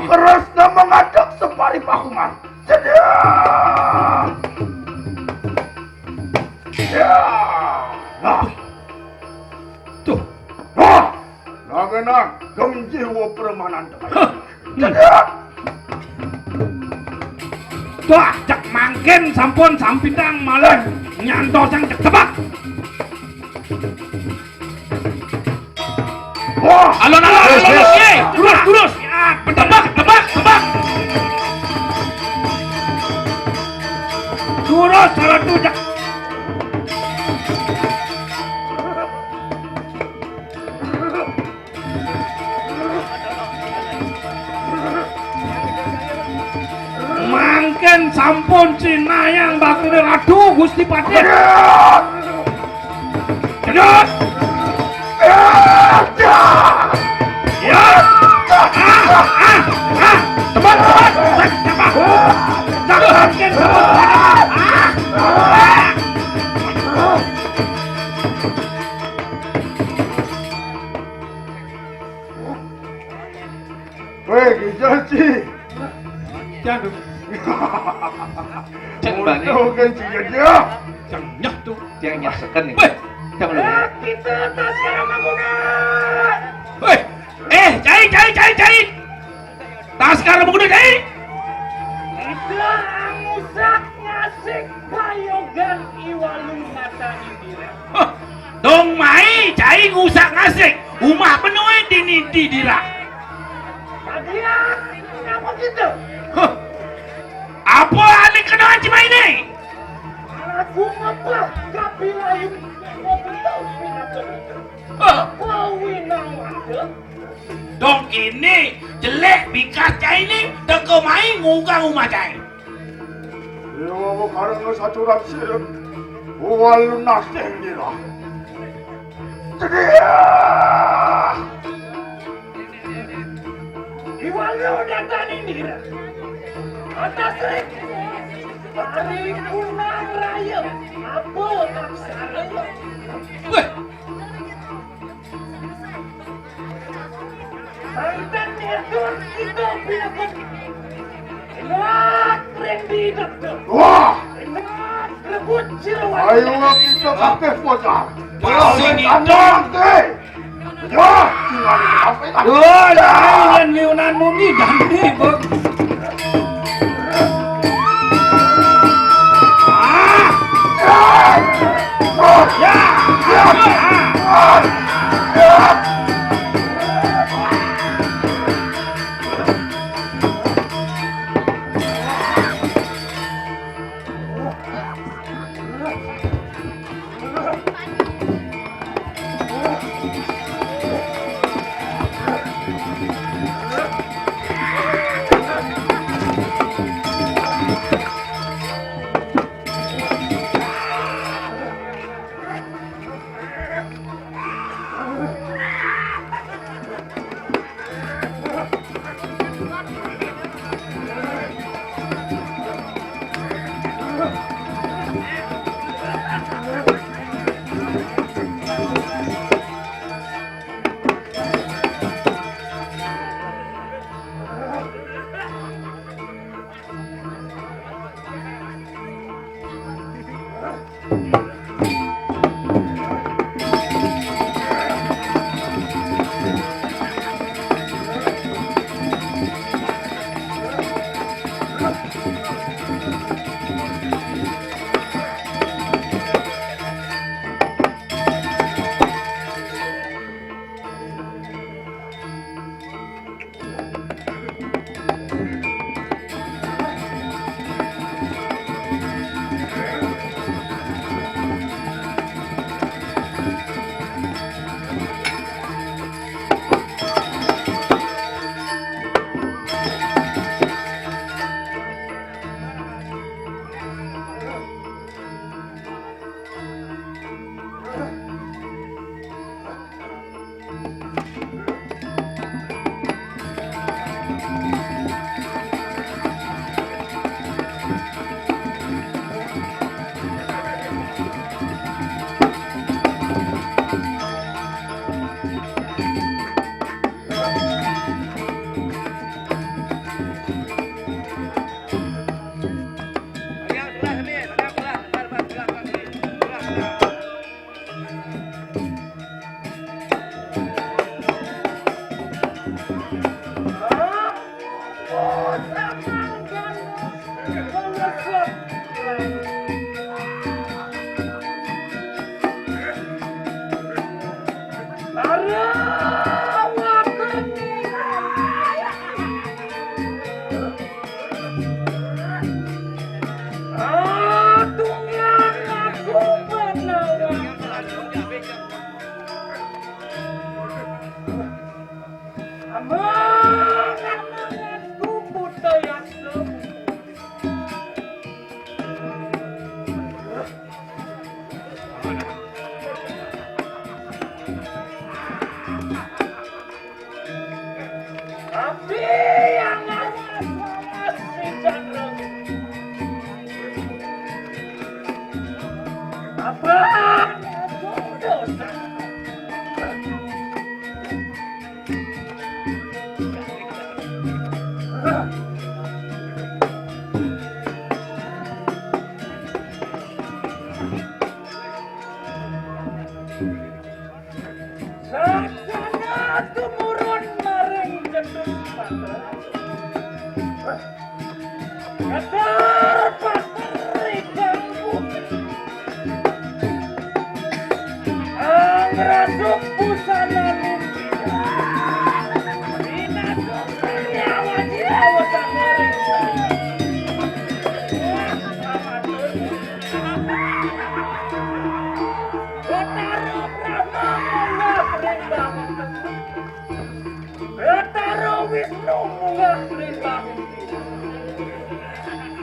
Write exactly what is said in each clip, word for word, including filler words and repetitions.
Terus nama ngadeg separi pakuman. Jadi, ya. Nah. Tuh. Wah. Lagi nang gem jiwa permanan. Hah. Jadi, ya. Wah, cek mangkin sampun sampintang malah nyantosang cek tebak. Wah. Alon, alon, alon, alon, ye. Terus, terus. Ya, tebak, tebak, tebak. Terus, salah tujak. Mangkin sampun sinayang bakti ratu Gusti Patih. Aduh. Aduh. Ya. Ah, ah, ah. Teman, teman. Teman, teman. Teman, teman. Ah. Ah. Weh, Ki Janji. Cang. Cang bane. Untung kan Ki Janji, ya. Cang nyah tuh. Cang nyah seken nih. Weh. Cang lu. Kita tas sekarang bangunan. Weh. Eh, cai, cai, cai, cai. Tas sekarang bangunan, cai. Kita angusak ngasik payogan iwalu mata indira. Hah. Dong mai cai ngusak ngasik. Umah penuh dini di dira. Bagian apa gitu? Huh. Apa alik kena aji mai ni? Aku ngapa kapilayu mau betul pinatu. Huh. Apa winang ada? Dong kini jelek bikas cai ni teko mai ngugang umah cai. Iwa karena saturan sirip. Wal nasih nira. Cedia. Iwa lu datani nira. Atas rik. Hari kunang raya. Apa tak saraya? Weh. Mantan itu kita biarkan. Enak Randy dokter. Wah. Enak rebut jeroan. Ayo kita pakai bocah. Kalau sini tante. Wah, jangan sampai lah. Wah, jangan liunan muni dan ribut. Ketar pater ikang bumi. Angrasuk busana lumbida. Pinasuk nyawa jiwa sangaring. Betara Brahma munggah ring bangun. Betara Wisnu munggah ring bangun.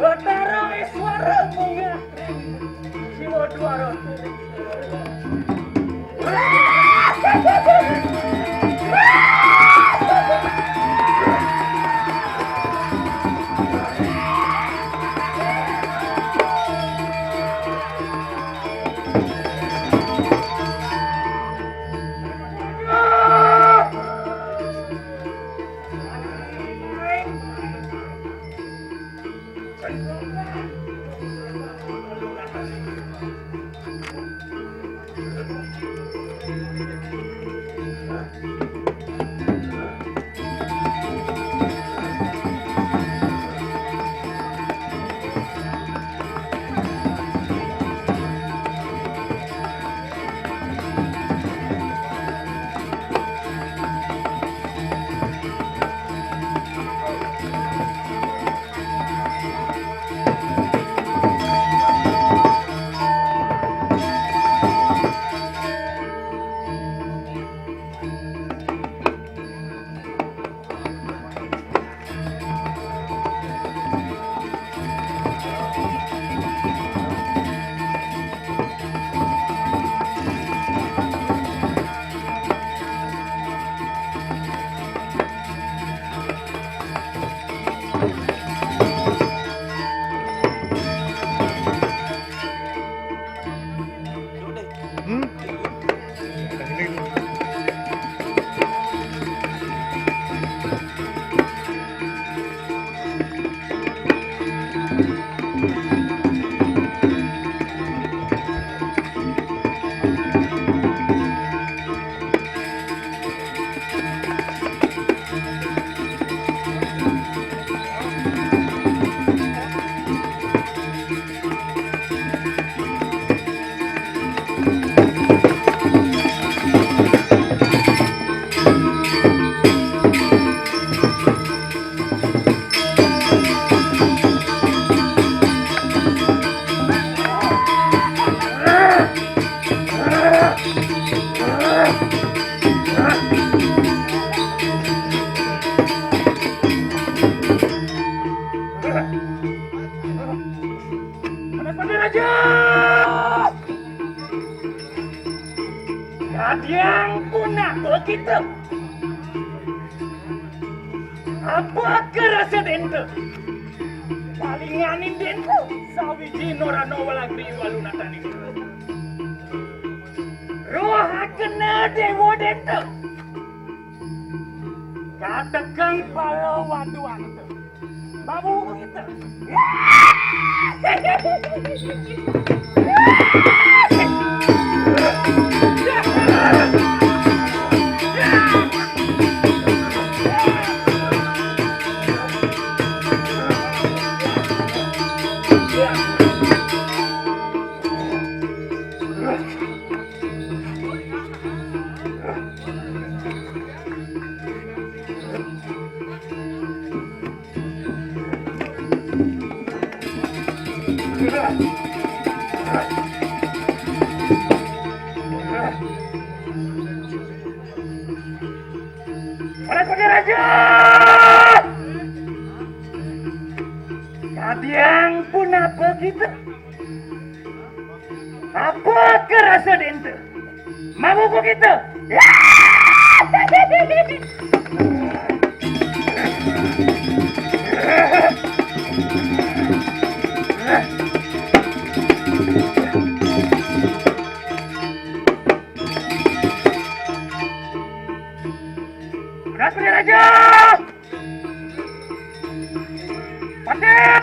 Betara Iswara munggah ring Siwa Dwara. Anak Raja! Kadiang punaka kita. Apa karasa denta? Palinganin denta sawiji norana walagri walunatani. Rohakena dewa denta. Katekeng pala waduanta. Babu kita. Para Raja! Kadiang punapa kita? Apa karasa denta? Mabuku kita. Raspri Raja! Patih!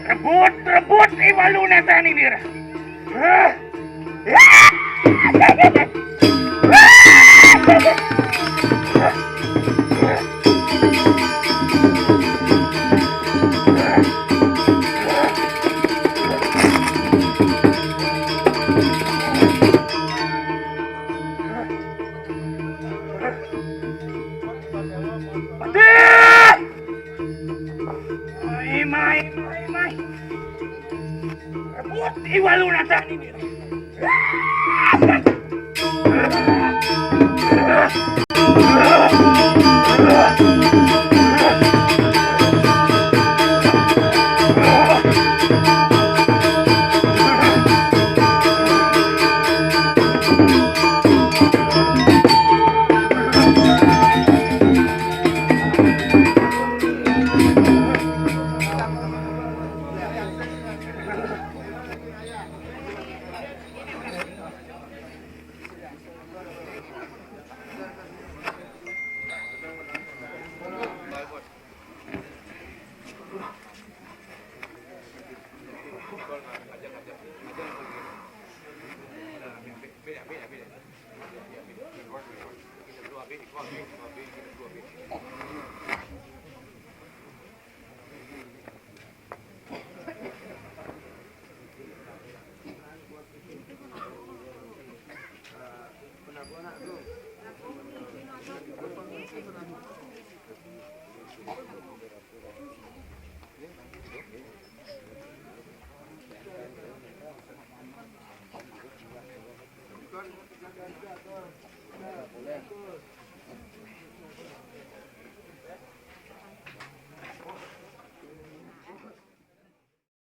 Rebut, rebut, iwalu neta ni dira. Igual una tani.